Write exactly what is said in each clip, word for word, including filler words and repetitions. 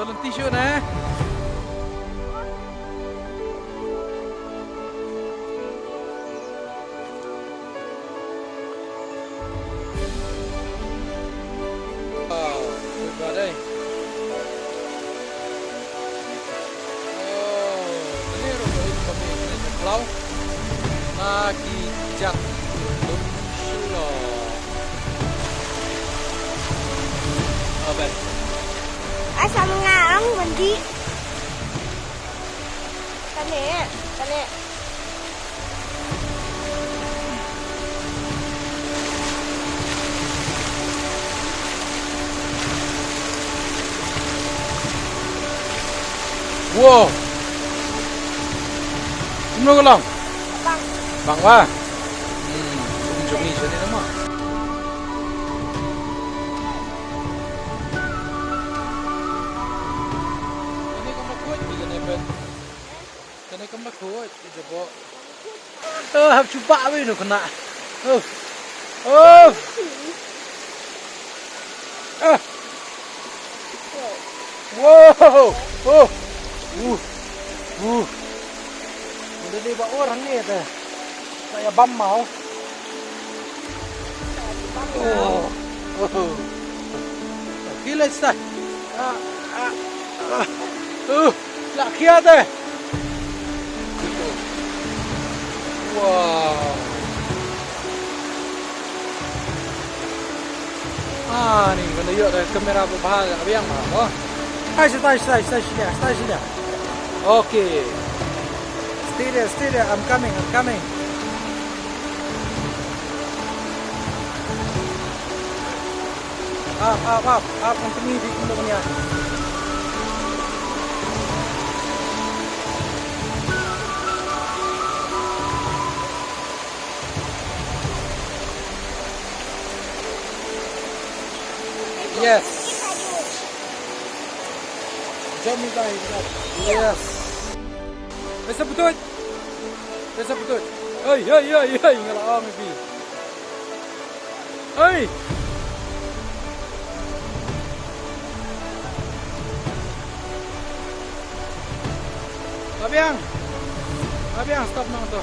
Dol lynti shuh ne. Wow, good ba dei. Oh, kane ruh ka ïing ba me kane ka khlaw. Na ki jat dum shlok. Abe. Asam nga ang mandi. Kane, kane. Wow. Kumno ka long? Bang. Bang ba? Hmm, kum jong ngi shane mo. Kane kam da khuid, kane pet. Kane kam da khuid, i jabo. Oh, hap shu bah wei no kena. Oh. Oh. Ah. Wow. Oh. Uh. Uh. Udah dei ba orang ni ta. Sa ïa bam mau. Oh. Oh. Khia leit stai. Ah, ah, ah. Uh, la khia te. Wow. Ah, ni kan ïoh da kamera ba bha, abiang bha. Oh. Stai, stai, stai, stai sini, stai sini. Okay. Stay there, stay there. I'm coming, I'm coming. Up, up, up, up, continue di kumno niya. Yes. Jump ni tayo. Yes. Basta putol. Basta putol. Hey, hey, hey, hey, nga la ong ïa phi. Hey! Abiang! Abiang, stop nang to.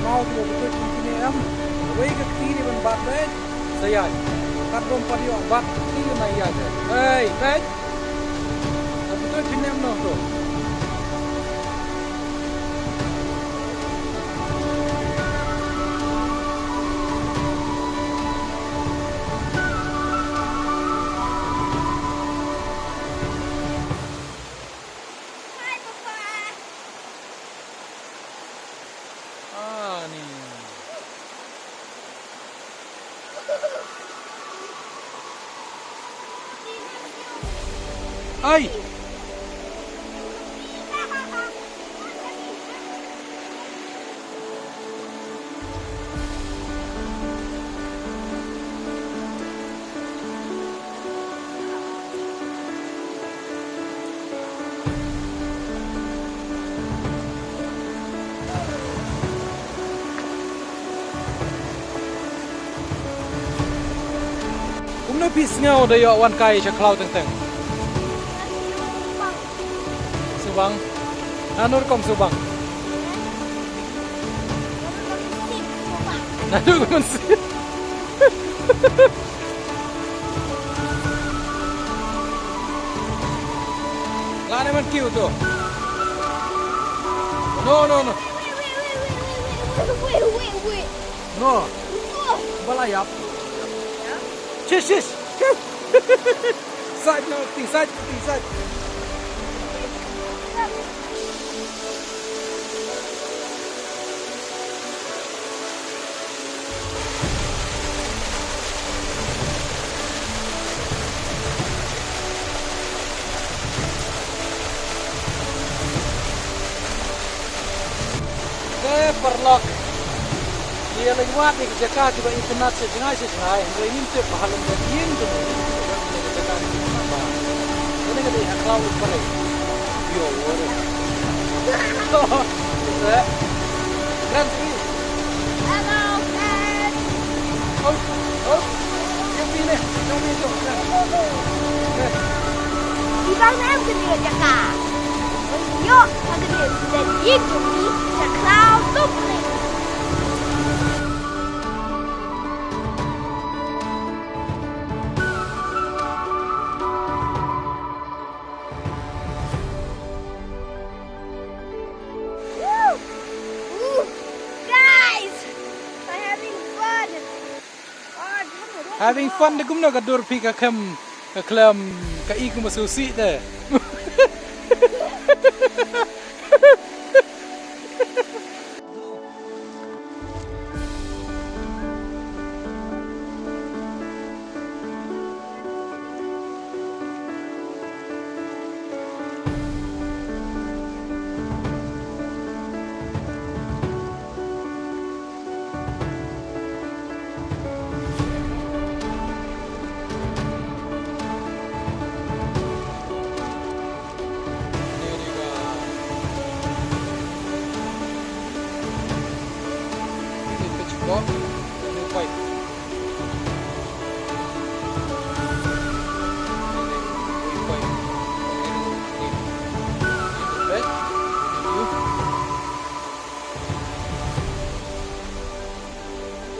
Mao tu betul kini em. Wei ka kti ni ban bat dei. Sa ïai. Kat bom pat ïoh bat kti na ïai dei. Hei, peit. Betul kini em noh tu. Ani. Ai. Kumno phi sngew da ïoh wan kai sha khlaw teng teng? Subang. Nano rukom subang? Nano rukom sip. Lane man kiu tu. No, no, no. Wait, wait, wait, wait, wait, wait, wait, wait, wait, wait. No. No. Ba la ïap. Yeah. Shish, shish. Sait na ti, sait ti, sait. Te paralok, ïa leit wad ïa ki jaka kiba itynnat sha jngai sha jngai, hynrei ngim tip ba ha lyndet ïing jong ngi ki jaka kiba itynnat bha. Kane ka dei ha Khlaw Lumpareng. Ïo, ïo. Grand Prix. Hello, friends. Oh, oh. Jump in eh. Jump in, jump in. Eh. Ibang na em kini jaka. Yo, kageni, dan ïing jong ngi sha Khlaw Lumpareng. Woo! Ooh, guys, we're having fun. Having fun de kumno ka dur phi ka khlem, ka khlem, ka i kumba sngewsih de.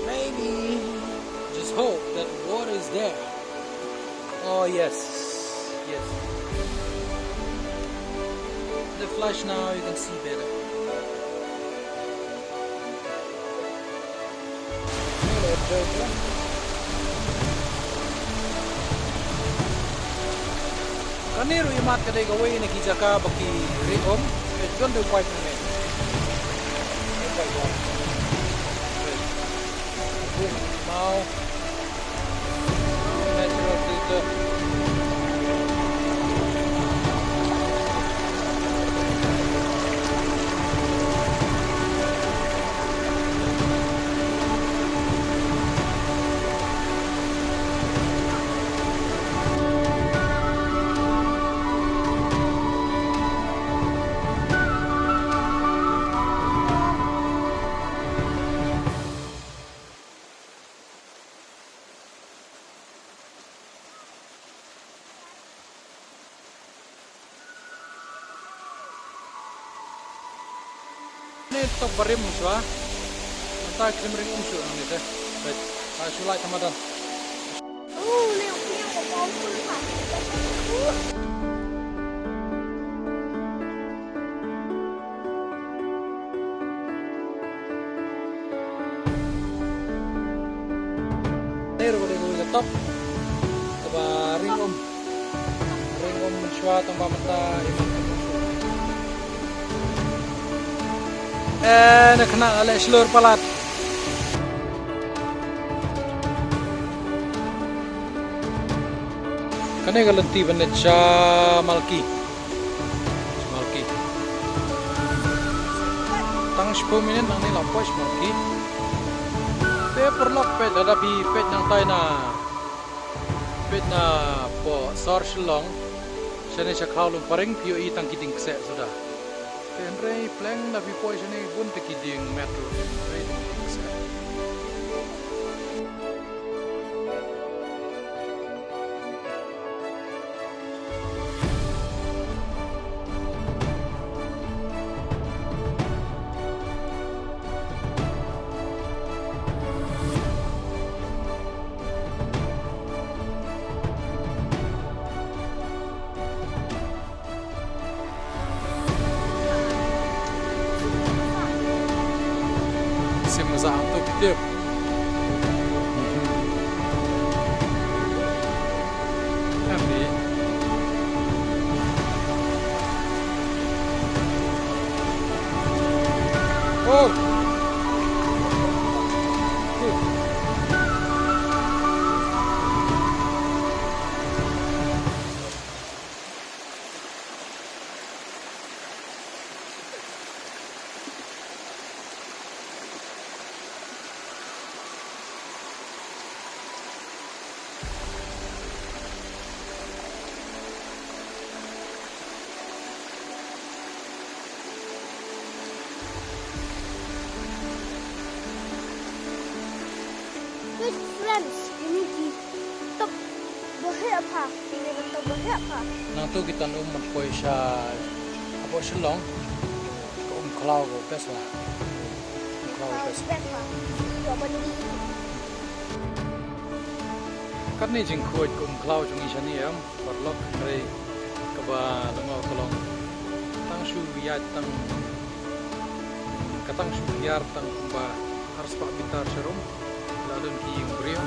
Maybe. Just hope that water is there. Oh, yes. Yes. The flash now, you can see better. Kane ruh i mat ka dei kawei na ki jaka ba ki ri um, eh, don dei paip ne. Dei paip wai. Dei. Buk mau. Natural filter. Ni tok barim shuwa. Mynta krim ring um shuwa nang ni te. Baik, ah, shu lai tamadan. Ni ruh ka dei kawei ka top kaba ring um. Ring um shuwa tang ba mynta i man. Eh, na khynnah la leh shlur palat. Kane ka lynti ban leit sha Malki. Sha Malki. Tang shiphew minit nangne la poi sha Malki. Te paralok, peit lada phi peit nangtai na, peit na poh sor Shillong, shane sha Khlaw Lumpareng phi ïohi tang ki dieng kseh suda. Te hynrei pleng da phi poi shane bun te ki dieng met ruh, hynrei tang ki dieng kseh. Sim za ang tu pidip. Friends, ini ki top boheh apa? Ini kan top boheh apa? Nangtu ki tan um mat poi sha hapoh Shillong. Ka um khlaw ka best la. Um khlaw ka best. Best apa? Yo bani. Katne jingkhuid ka um khlaw jong ngi shane em. Paralok, hynrei kaba lyngngoh ka long tang shu ïaid tang, ka tang shu hiar tang kumba arspah mitar sharum la don ki ïing briew.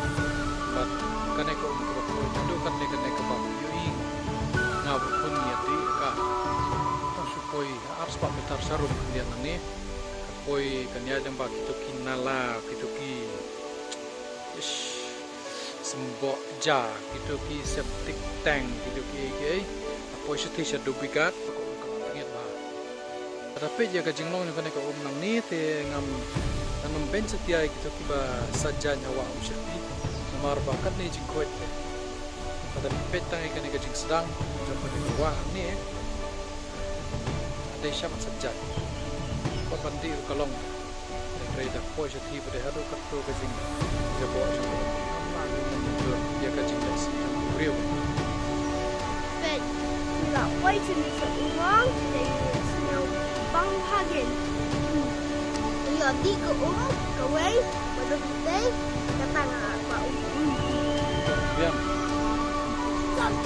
Bad kane ka um kaba khuid, haduh katne kane kaba ïohi nga bad khun ngi ïa dih ka tang shu poi arspah mitar sharum khyndiat nangne. Ka poi kan ïaid lyngba kito ki nala, kito ki Ish, symboh ja, kito ki septic tank, kito ki ei ki ei. Poi shathie sha Dhobighati, ka um ka la tngit bha. Lada peit ïa ka jinglong jong kane ka um nangne te ngam, ngam beiñ satia ïa kito kiba sait jaiñ ha Wah Umshyrkhei. Namar ba katne jingkhuid te, lada peit tang ïa kane ka jingsdang jong kane ka wah hangne, dei shaman sait jaiñ. Pat ban dih ruh ka long. Hynrei da poi shathie ba dei haduh katto ka jingjaboh jong ka um. Namar ïa ka jingleh sih jong u briew. Peit, nga poi shane sha u rong, dei sñiaw bang hagen. Ïa dih ka um kawei, ba dei ka tang ha ka um. Biang. Tang.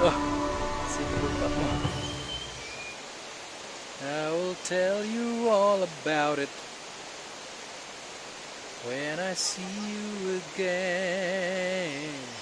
Ah, siput pat mo. I will tell you all about it when I see you again.